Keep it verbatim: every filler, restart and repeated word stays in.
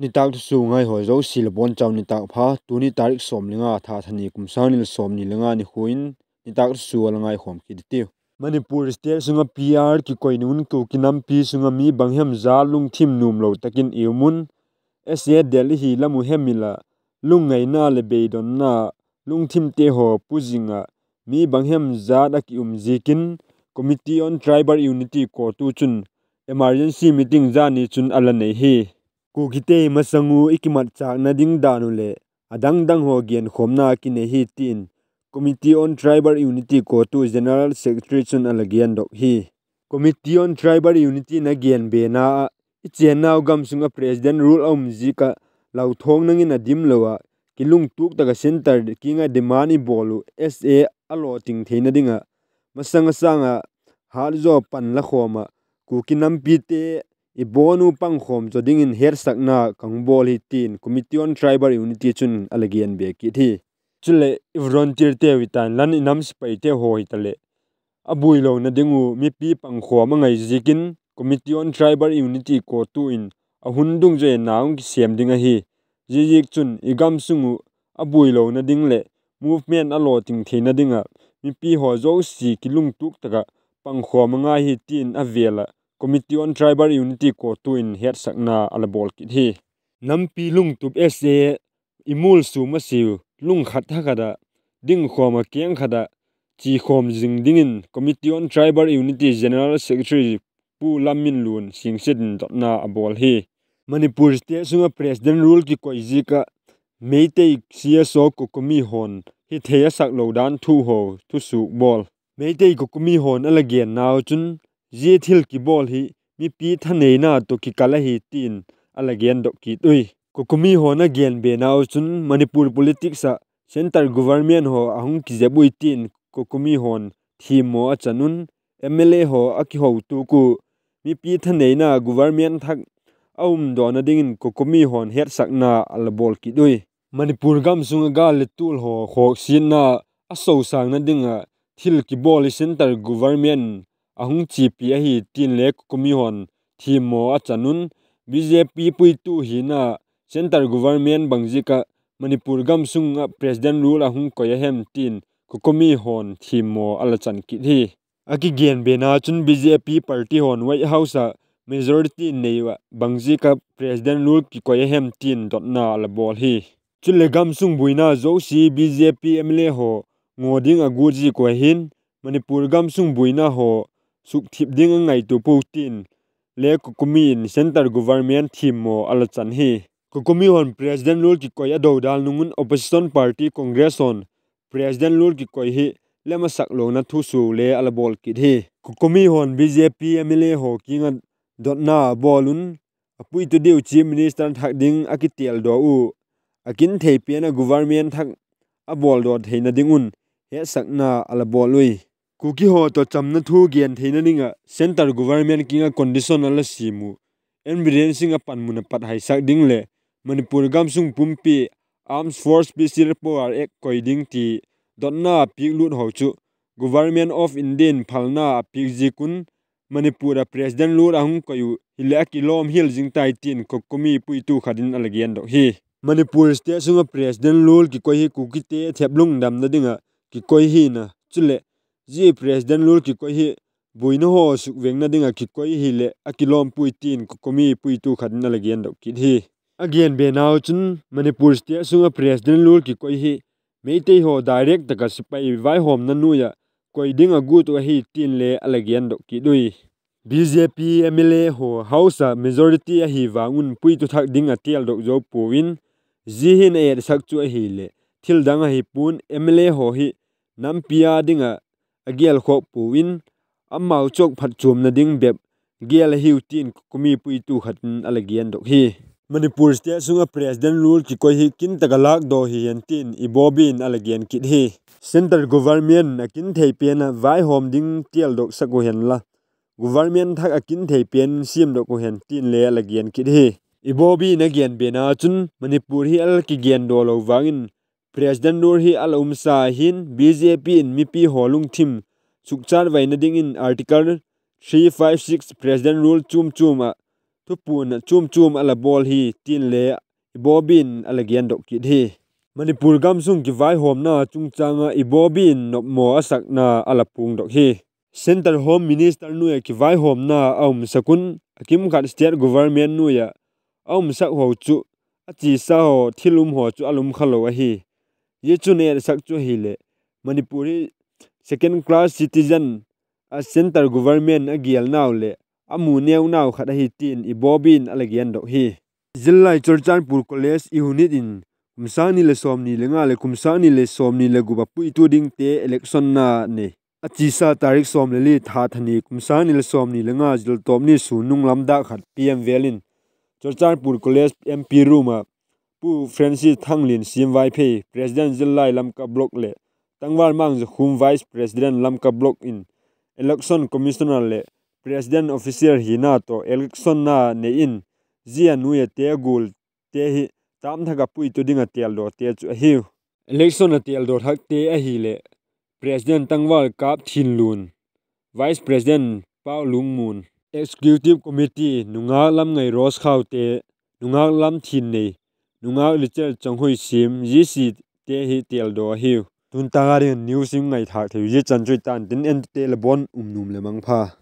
Nitâk thusua ngaihaw zosia la bawn chau nitâk pha. Tuni tarik sawm le nga, tha thani, kum sâng ni le sawmni le nga nikhua in nitâk thusua la ngaikhawm kit i tiu. Manipur state sung ah P R kikoi nung un Kuki nampi sung ah mi bang hem za lungthim nuamlo tak in i um un, S A Delhi hi lam uh hemil ah, lungngaina leh beidonna lungthimte haw pu zing ah mi bang hem zat a ki um ziakin Committee on Tribal Unity CoTU chun emergency meeting zani chun a la nei hi. Kukite masang u i kimatchâkna ding dan uh leh a dang dang haw genkhawmna kinei hi tin Committee on Tribal Unity CoTU General Secretary chun a la gendok hi. Committee on Tribal Unity in a genbena ah, i chênnau gam sung ah President rule a um ziak ah lauthawng nang in a dim lo ah, kilungtuak tak ah centre kiang ah demand i bawl uh S A a lawting theina ding ah, masang a sâng ah hat zaw pan la khawm ah, Kuki nampite i bawn u pangkhawm zaw dingin hetsakna ka hung bawl hi tin Committee on Tribal Unity chun a la genbe kit hi. Chuleh i volunteerte hi tan lan i nam sipaite haw hitaleh, a buailona ding uh mipi pangkhawm a ngai ziakin Committee on Tribal Unity CoTU in a hun dungzui in a hung kisêm ding ahi. Ziaziakchun i gam sung uh a buailona ding leh movement a lawting theina ding ah mipi haw zosia kilungtuak tak ah pangkhawm a ngai hi tin a vêl ah Committee on Tribal Unity CoTU in hetsakna a la bawl kit hi. Nampi lungtup S A i mualsua masiau, lungkhat thakhat ah, dingkhawm ah kengkhat ah, chiakhawm zing dingin Committee on Tribal Unity General Secretary Pu Lamminlun Singsit in dotna a bawl hi. Manipur state sung ah President rule kikoi ziak ah Meitei C S O COCOMI hawn hithei a sak lo dan thu haw thusuak bawl. Meitei COCOMI hawn a la gennau chun, zia thil kibawl hi mipi thaneina tawh kikal ahi tin a la gendok kit ui. COCOMI hawn a genbenau chun Manipur politics ah centre government haw a hung kizep ui tin COCOMI hawn thiammaw a chan un, M L A haw a kihotuak uh mipi thaneina government thak a umdawna dingin COCOMI hawn hetsakna a la bawl kit ui. Manipur gam sung ah gâl leh tual haw khawksiatna a sosângna ding ah thil kibawl hi centre government a hung chiapi ahi tin le COCOMI hawn thiammaw a chan un, B J P puitu hina centre government bang ziak ah Manipur gam sung ah President rule a hung koi a hem tin COCOMI hawn thiammaw a la chan kit hi. A kigenbena chun B J P party hawn White House ah majority nei uh ah bang ziak ah President rule kikoi a hem tin dotna a la bawl hi. Chuleh gam sung buaina zosia B J P M L A haw ngaw ding a gut ziak uh ahi'n, Manipur gam sung buaina haw sukthip ding a ngaitua puau tin le COCOMI in centre government thiammaw a la chan hi. COCOMI hawn President rule kikoi a dodal nung un opposition party Congress hawn President rule kikoi hi lem a sak lona thusuak le a la bawl kit hi. COCOMI hawn B J P M L A haw kiang ah dotna a bawl un, a puitu diu Chief Minister thak ding a kitêldaw uh, a kinthei pen ah government thak a bawldaw theina ding un hetsakna a la bawl ui. Kuki haw tawh chamna thu gen theina ding ah centre government kiang ah condition a la siam uh, N Biren Singh a panmun ah pat haisak ding leh Manipur gam sung pumpi Armed Force Special Power Act koi ding ti dotna a piak lut haw chu Government of India in phalna a piak ziak un, Manipur ah President rule a hung koi uh hileh a kilawm hial zing tai tin COCOMI puitu khat in a la gendok hi. Manipur state sung ah President rule kikoi hi Kukite thep lungdamna ding ah kikoi hi'n a, chuleh zia President rule kikoi hi buaina haw sukvengna ding ah kikoi hileh a kilawm puai tin COCOMI puitu khat in a la gendok kit hi. A genbenau chun Manipur state sung ah President rule kikoi hi Meitei haw direct tak ah sipai vaihawmna nuai ah koi ding a gut uh ahi tin le a la gendok kit ui. B J P M L A haw House ah majority ahi vang un puitu thak ding a têldok zo puau in, zia hin a etsak chu ahileh thil dang ahi pua'n, M L A haw hi nampi â ding ah a gêlkhawk puau in, amau chu a phatchuamna ding bep gêl ahiu tin COCOMI puitu khat in a la gendok hi. Manipur state sung ah President rule kikoi hi kin tak ah lâkdaw hi hen tin Ibobi in a la gen kit hi. Centre government a kinthei pen ah vaihawm ding têldoksak uh henla, government thak a kinthei pen siamdok uh hen tin le a la gen kit hi. Ibobi in a genbena chun Manipur hi a la kigendaw lo vang in President rule hi a la umsa ahi'n, B J P in mipi haw lungthim sukchatvaina dingin Article three five six President rule chuam chuam ah thupuan a chuam chuam a la bawl hi tin le Ibobi'n a la gendok kit hi. Manipur gam sung kivaihawmna chungchâng ah Ibobi'n nopmaw a sakna a la puangdok hi. Centre Home Minister nuai ah kivaihawmna a umsak un, a kimkhat state government nuai ah a umsak haw chu, a chiasa haw, thil um haw chu a lum kha lo ahi. Zia chun a etsak chu ahileh, Manipur hi second class citizen a centre government a gelnau leh a mu neunau khat ahi tin Ibobi'n a la gendok hi. Zillai Churachandpur College unit in kum sâng ni leh sawmni le nga leh kum sâng ni leh sawmni le gup a puitu dingte electionna nei. A chiasa tarik sawm le li, tha thani, kum sâng ni leh sawmni le nga ziltawp ni sun nung lam dâk khat P M vêl in Churachandpur College M P room ah Pu Francis Thangliansiam Vaiphei, President Zillai Lamka Block leh Tangval Mangzakhum, Vice President Lamka Block in Election Commissioner leh President Officer hina tawh electionna nei in, zia nuai ate gualte hi tamthak ah puitu ding a têldawte chu ahiu. Election a têldaw thakte ahileh, President Tangval Kap Thinlun, Vice President Pau Lungmun, Executive Committee nungâk Lamngai Rose Khaute, nungâk Lamthinnei, nungâk Richard Changhoisiam, zia site hi têldaw ahiu. Tu'n tâng a ding news i ngaithâk thei uh zia chan chu i tan tin, entute le bawn um nuam leh mangpha.